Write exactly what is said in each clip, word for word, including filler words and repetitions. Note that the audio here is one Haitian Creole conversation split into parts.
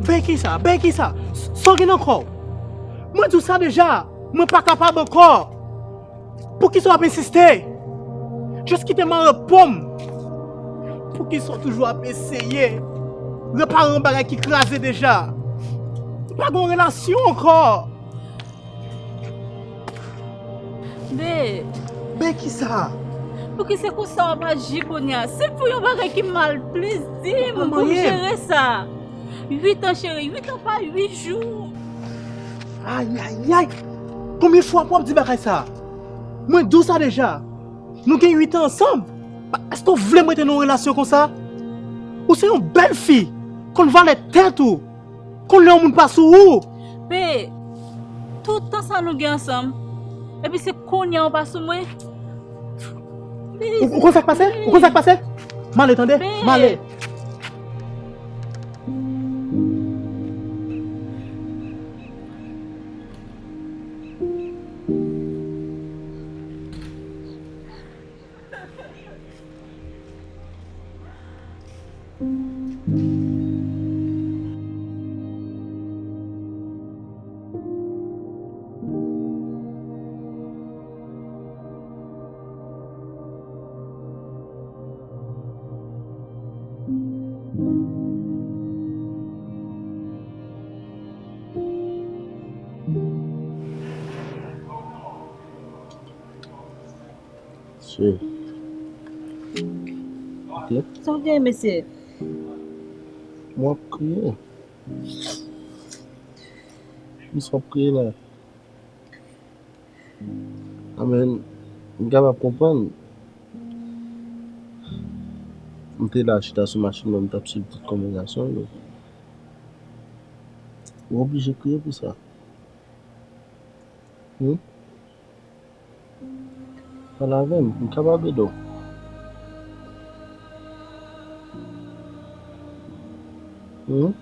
Bèy kisa? Bèy kisa? Sa w gen nan kò w? Mwen di w sa deja. Mwen pa kapab ankò. Poukisa w ap ensiste? Just kite m an repo m. Poukisa w toujou ap eseye repare yon bagay ki kraze deja? Nou pa gen yon relasyon ankò. Babe. Babe, kisa? Pouki se konsa w ap aji kounye a? Si m fè yon bagay ki mal, please di m pou m jere sa. Uit an, cheri, uit an pa uit jou. Ayayay! Konbyen fwa pou w ap di bagay sa? Mwen di w sa deja. Nou gen uit an ansanm. Èske w vle m rete nan yon relasyon konsa? Ou se yon bèl fi. Konn valè tèt ou. Konn lè yon moun pa sou ou. Pe, tout tan sa nou gen ansanm. Epi se kounye a w pa sou mwen. Ou, ou konn sa k pase? Ou konn sa k pase? M ale, tande? M ale. Mesye. Ok. Sa w gen, mesye? Mwen ap kriye. Misye ap kriye la. Amen. M kapab konprann. M te la chita sou machin mwen, m t ap swiv tout konvèsasyon yo. Ou oblije kriye pou sa? Hmm? Pale avè m, m kapab ede w. Hmm?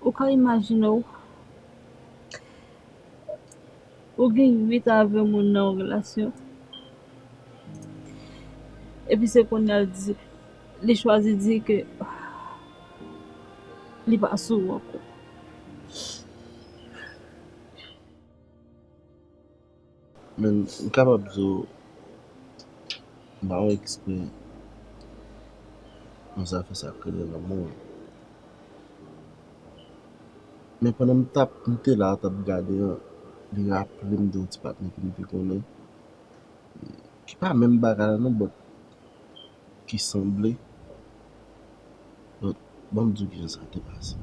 Ou ka imajine w, ou gen uit an avè moun nan yon relasyon. Epi se kounye a l di, li chwazi di ke li pa sou ou ankò. Men, m kapab di w, m pa wè eksprè nan zafè sa k rele lanmou. Men pandan m t ap, m te la, t ap gade an, li raple m de yon ti patnè ke m te konnen, ki pa menm bagay la non, but ki sanble. But, ban m di w kijan sa te pase.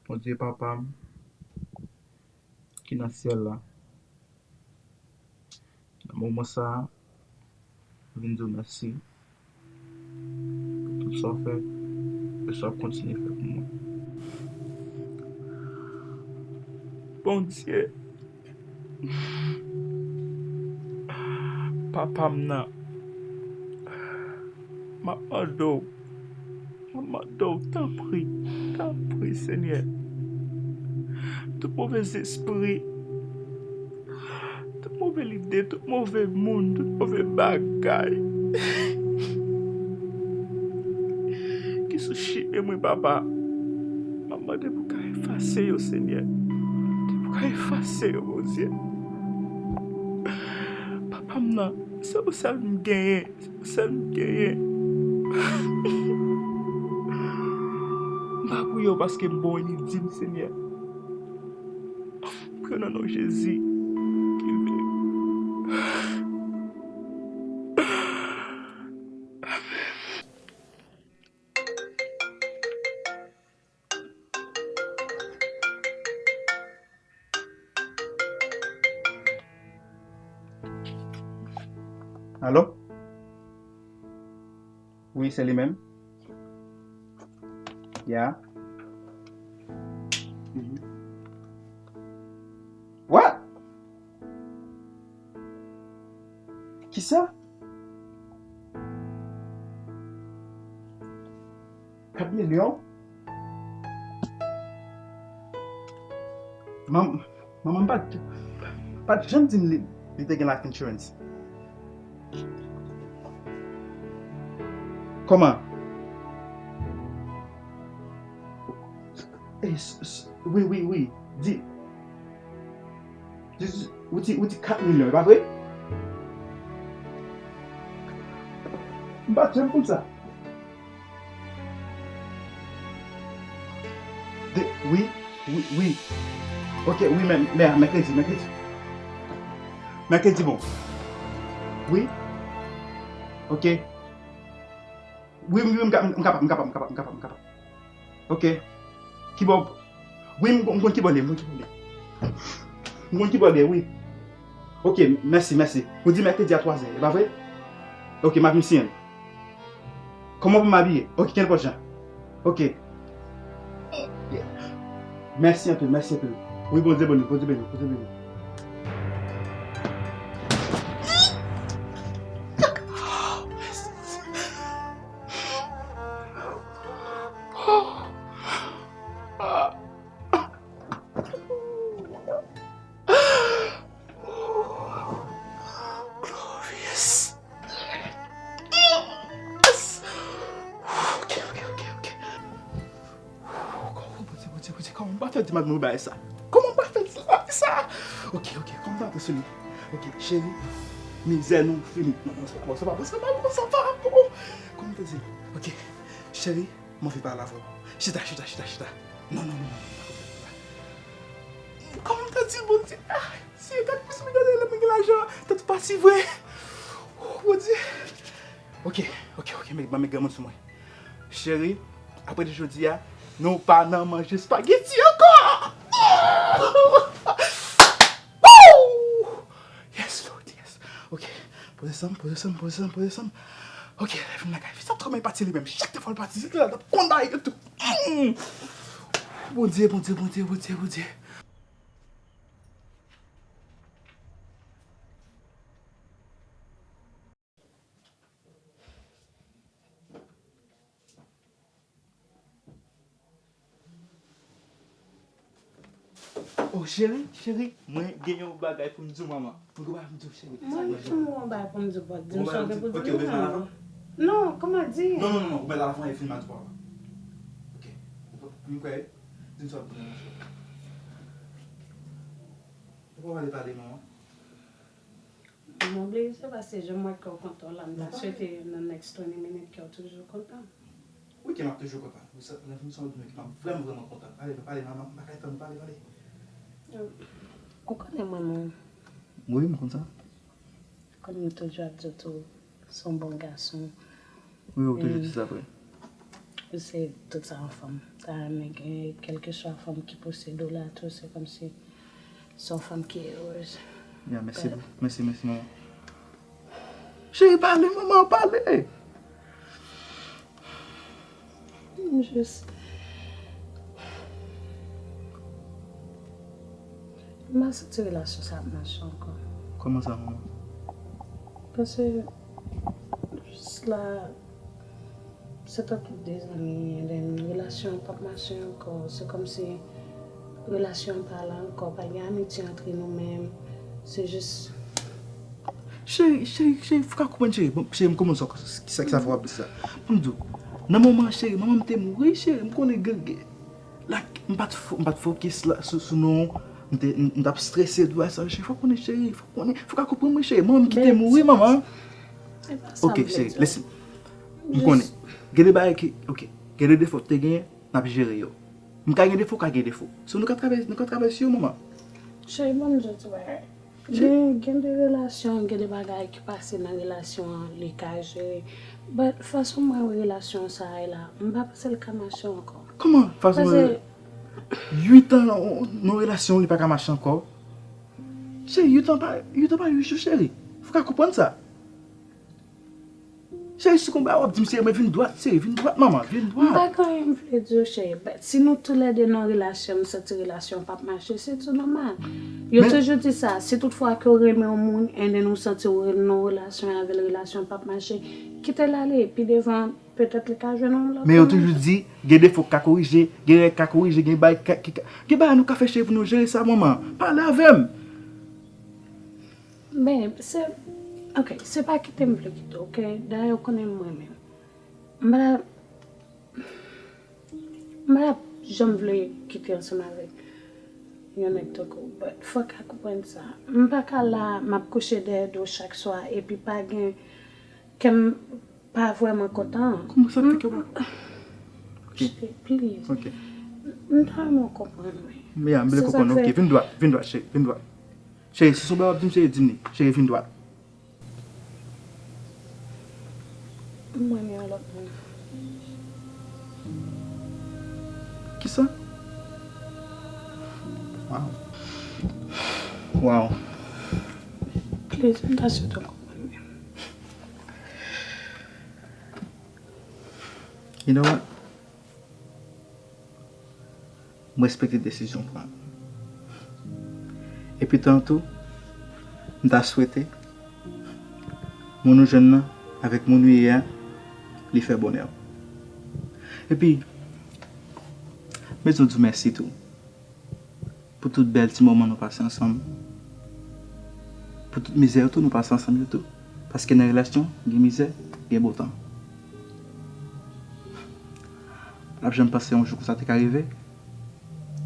Bondye Papa m ki nan syèl la, nan moman sa a, Vin di w mèsi pou tout sa w fè e sa w ap kontinye fè pou mwen. Bondye, Papa m nan, m ap mande w, m ap mande w, tanpri, tanpri, Senyè, tout movèzespri, tout move lide, tout move moun, tout move bagay ki sou chimen mwen, Papa, m ap mande pou w ka efase yo, Senyè. Pou w ka efase yo, Bondye. Papa m nan, se ou sèl m genyen. Se ou sèl m genyen. M pa priye w paske m bon, li di m, Senyè. M priye w nan non Jezi ki viv. Alo? Wi, se li menm. Ya. Mhm. What? Kisa? Kat milyon? Manm-, manman m pa t, pa t janm di m li, li te gen life insurance. Kòman? Eh, s-, s-, wi, wi, wi. Di, di, ou di, ou di kat milyon, e pa vre? M pa t janm konn sa. De, wi, wi, wi. Ok, wi, men, men, mèkredi, mèkredi. Mèkredi bon. Wi. Ok. Wi, wi, wi, m ka-, m kapab, m kapab, m kapab, m kapab, m kapab. Ok. Kibò, wi, m, m konn kibò l ye, m konn kibò l ye. M konn kibò l ye, wi. Ok, mèsi, mèsi. Ou di mèkredi a twazè, e pa vre? Ok, m ap vin siyen l. Kòman pou m abiye? Ok, kenpòt jan. Ok. Mèsi anpil, mèsi anpil. Wi, Bondye beni, Bondye beni, Bondye beni. Glorious. Yes. Ok, ok, ok, ok. Kòman, Bondye, Bondye, Bondye, kòman m pa fè di madanm mwen bagay sa? Kòman m pa fè di l bagay sa? Ok, ok, kòman m pa fè sou li? Ok, cheri, mizè nou fini. Non, non, sa pa bon, sa pa bon, sa pa bon, sa pa bon. Kòman m fè di l? Ok, cheri, m anvi pale avè w. Chita, chita, chita, chita. Non, non, non, non, non, non, non. Kòman m ta di l, Bondye? Ah, si e gad plis mwen gade lè mwen gen lajan, tèt ou pati vre. Oh, Bondye. Ok, ok, ok, men, ban men granmoun sou mwen. Cheri, apre de jodi a, nou pa nan manje spaghetti ankò. Woo! Yes, Lord, yes. Ok, poze san m, poze san m, poze san m, poze san m. Ok, lè vin lakay, fi sa twò renmen pati li menm. Chak de fwa l pati, se la l ap konn bagay yo tou. Mm. Bondye, Bondye, Bondye, Bondye, Bondye. Oh, cheri, cheri, mwen gen yon bagay pou m di w, manman. Mwen gen bagay pou m di w, cheri. Mwen gen yon bagay pou m di w, pa di m sa w gen pou di m, non. Non, kòman di? Non, non, non, non, ou mèt al avan e fin m a di w papa. Ok. M kwè, di m sa w ap di m, cheri. Ou pa pale, pale, manman. M oblije, se paske jan m wè kè w kontan la, m ta swete nan next twenty minutes kè w toujou kontan. Wi, kè m ap toujou kontan. Wi, sa, lè m santi ke m ap vrèman, vrèman kontan. Pale, pale, manman, m pa ka tann, pale, pale. Ou konnen mwen, mwen. Wi, m konn sa. Kòm m toujou ap di w tou, se yon bon gason. Wi, ou toujou di sa vre. Ou se tout sa yon fanm ta renmen gen, kèlkeswa fanm ki posede w la tou, se kòmsi se yon fanm ki erez. Ya, mèsi, mèsi, mèsi, manman. Cheri, pale, manman, pale. M jis. M pa santi relasyon sa ap mache ankò. Kòman sa, manman? Paske jis la, se tankou de zanmi, and then relasyon an p ap mache ankò. Se kòmsi relasyon an pa la ankò, pa gen amitye antre nou menm. Se jis Cheri, cheri, cheri, fè ka konprann, cheri. Bon, cheri, m konprann sa, kisa, kisa fè w ap di sa. Ban m di w, nan moman an, cheri, manman m te mouri, cheri, m konnen gen, gen, like, m pa t fo- m pa t fokis la sou, sou non, m te, m, m t ap strese dwa sa, cheri, fò konnen, cheri, fò konnen, fò ka konprann mwen, cheri, manman m ki te mouri, manman. Se pa sa Ok, m vle cheri, di. Listen. M konnen. Gen de bagay ki, ok, gen de defo te genyen, n ap jere yo. M ka gen defo, w ka gen defo. So, nou ka travay, nou ka travay sou yo, manman. Cheri, ban m di w ti bagay. Gen, gen de relasyon, gen de bagay ki pase nan relasyon an, li ka jere. But fason mwen wè relasyon sa a ye la, m pa panse l ka mache ankò. Kòman? Fason Paske uit an nan nan relasyon, li pa ka mache ankò? Cheri, uit an pa, uit an pa uit jou, cheri. Fò ka konprann sa. Cheri, si konba w ap di m, cheri, men vin dwat, cheri, vin dwat, manman, vin M pa dwat. gen anyen m vle di w, cheri, but si nou toulède nan relasyon, m santi relasyon p ap mache, se tou nòmal. Yo Men- toujou di sa, si tout fwa ke w renmen yon moun, and then ou santi w nan relasyon avè l, relasyon p ap mache, kite l ale, pi devan, petèt li ka jwenn yon lòt Men yo moun. Toujou di, gen defo k ka korije, gen règ k ka korije, gen bagay k ka, ki ka, gen bagay nou ka fè, cheri, pou nou jere sa, manman. Pale avè m. Babe, se, ok, se pa kite m vle kite w, ok? Dayè, ou konnen m renmen w. M pa, m pa janm vle kite ansanm avèk yon nèg tankou w, but fòk ka konprann sa. M pa ka la, m ap kouche dèyè do w chak swa, epi pa gen, kè m pa vrèman kontan. Kòman sa fè ke w pa Cheri, please. Ok. M ta renmen w konprann mwen. Men, m vle Se sa konprann, k ok, fè- vin dwat, vin dwat, cheri, vin dwat. Cheri, si se yon bagay w ap di m, cheri, di m li. Cheri, vin dwat. M renmen yon lòt moun. Kisa? Wow. Wow. Please, m ta swete w konprann mwen. You know what? M respekte desizyon w pran. Epi tan tou, m ta swete moun ou jwenn nan avèk moun ou ye a, li fè bonè w. Epi, m bezwen di w mèsi tou. Pou tout bèl ti moman nou pase ansanm. Pou tout mizè yo tou nou pase ansanm yo tou. Paske nan relasyon, gen mizè, gen bon tan. M pa t janm panse yon jou konsa te ka rive.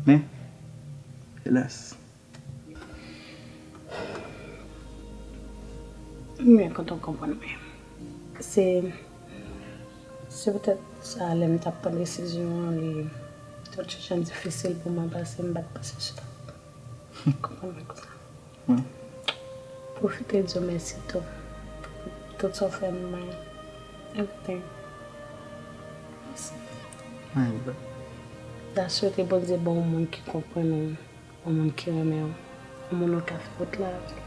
Men, elas. M byen kontan w konprann mwen. Se, se petèt sa, lè m t ap pran desizyon an, li te yon ti jan difisil pou mwen paske m pa t panse sa. Konprann mwen konsa. Wi. Pwofite di w mèsi tou. Tout sa w fè mwen. Everything. Mèsi. Ay, bro. M ta swete Bondye ban w moun ki konprann ou, yon moun ki renmen w, yon moun ou ka fè wout la avè l.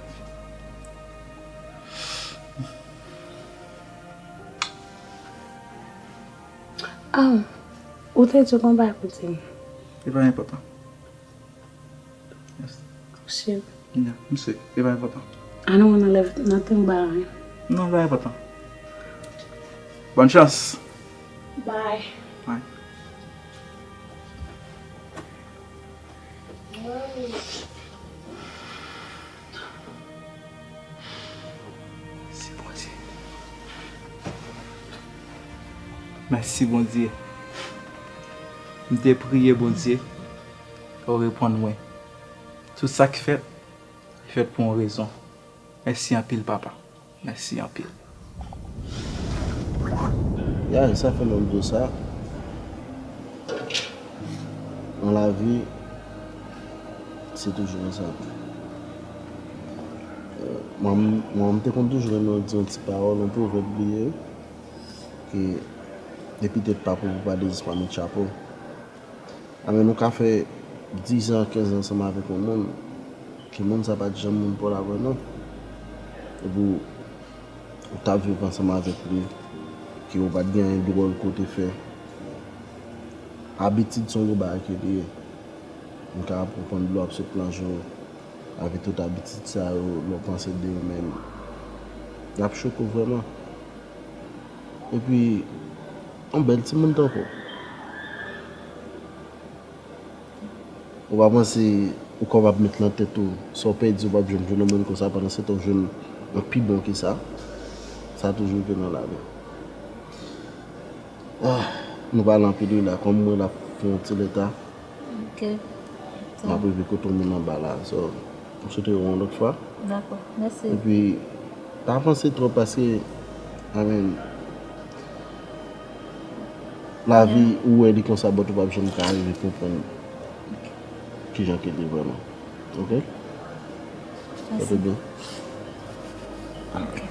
Ah, ou te di w gon bagay pou di m. Li pa enpòtan. Yes. Shit. Yeah, m sure. Li pa enpòtan. I don't wanna leave nothing behind. Non, li pa enpòtan. Bòn chans. Bye. Bye. Mèsi, Bondye. Mèsi, Bondye. M te priye, Bondye, ou reponn mwen. Tout sa k fèt, li fèt pou yon rezon. Mèsi anpil, papa. Mèsi anpil. Ya, e sa fè m ap di w sa. Nan lavi, se toujou konsa. Mwen, mwen, m te konn toujou renmen di yon ti pawòl, yon pwovèb li ye, ke depi tèt pa pou pou pa dezespwa met chapo. Anben, nou ka fè diz an, kenz an ansanm avèk yon moun, ke moun sa pa t janm moun pa w la vre non. Epi w ou t ap viv ansanm avèk li, ke ou pa t gen anyen dwòl ke w te fè. Abitid se yon gwo bagay ke li ye. M ka konprann lè w ap sot nan je w avèk tout abitid sa yo, lè w panse de ou menm. Y ap choke w vrèman. Epi, yon bèl timoun tankou w. Ou pa panse ou kapab met nan tèt ou, sa w pèdi, ou p ap janm jwenn yon moun konsa, pandan se tan w jwenn yon pi bon ke sa. Sa toujou rive nan lavi. Ah, nou pale anpil wi la, kòm mwen la fè yon ti leta, Ok. m ap rive kote yon moun anba la. So, m swete w yon lòt fwa. Dakò, mèsi. Epi, pa panse twòp paske, I mean, lavi ou wè li konsa, but ou p ap janm ka rive konprann kijan ke li vrèman. Ok? Sa te byen? Ok.